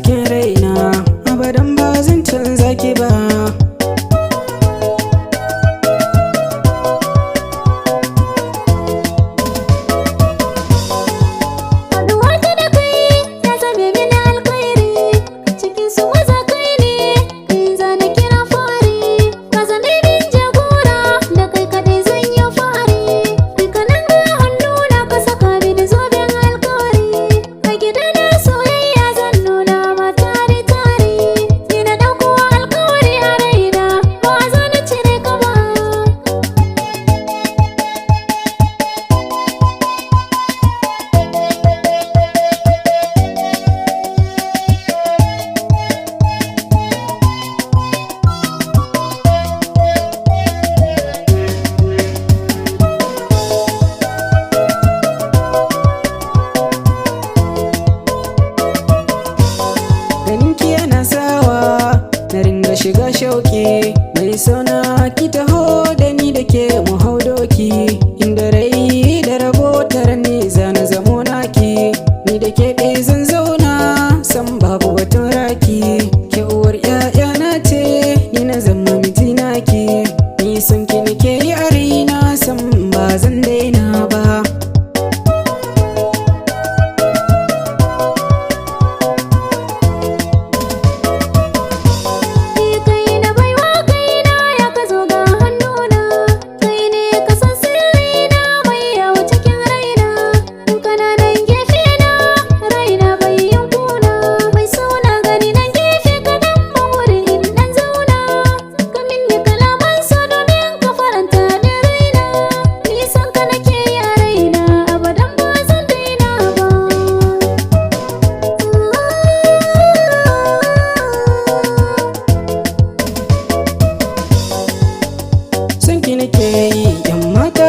cikin raina, abadan ba zan canza ki ba. Haɗuwa ta da kai ya zame mini alkhairi. Cikin su maza kai ne, kai zana kira fari. Ka zame min jagora, da kai kaɗai zan yi fari. Dukkanin ga hannuna ka saka mini zoben alkawari. A gidana soyayya zan nuna ma tare tare. Ni na ɗauko alkawari a raina, ba za na cire ka ba. Ganinki yana sawa na ringa shiga shauki. Mai sona ki taho da ni da ke mu hau doki. Inda rai da rabo tare ne zana zamo naki. Ni da ke ɗaya zan zauna san babu batun raki. Ke uwar 'ya'yana ce, ni na zama miji naki. Ni son ki nake yi a raina, san ba zan daina ba. Ni kai na baiwa kaina ya ka zo ga hannuna. Kai ne ka san sirrina mai yawo cikin raina. In kana nan gefe na, raina bai yin kuna. Mai suna gani nan gefe ka dan ban wuri in dan zauna. Ka minni kalaman so domin ka faranta da raina. Ni san ka nake yi a raina, abadan ba zan daina ba. Son ki nake yi yan mata.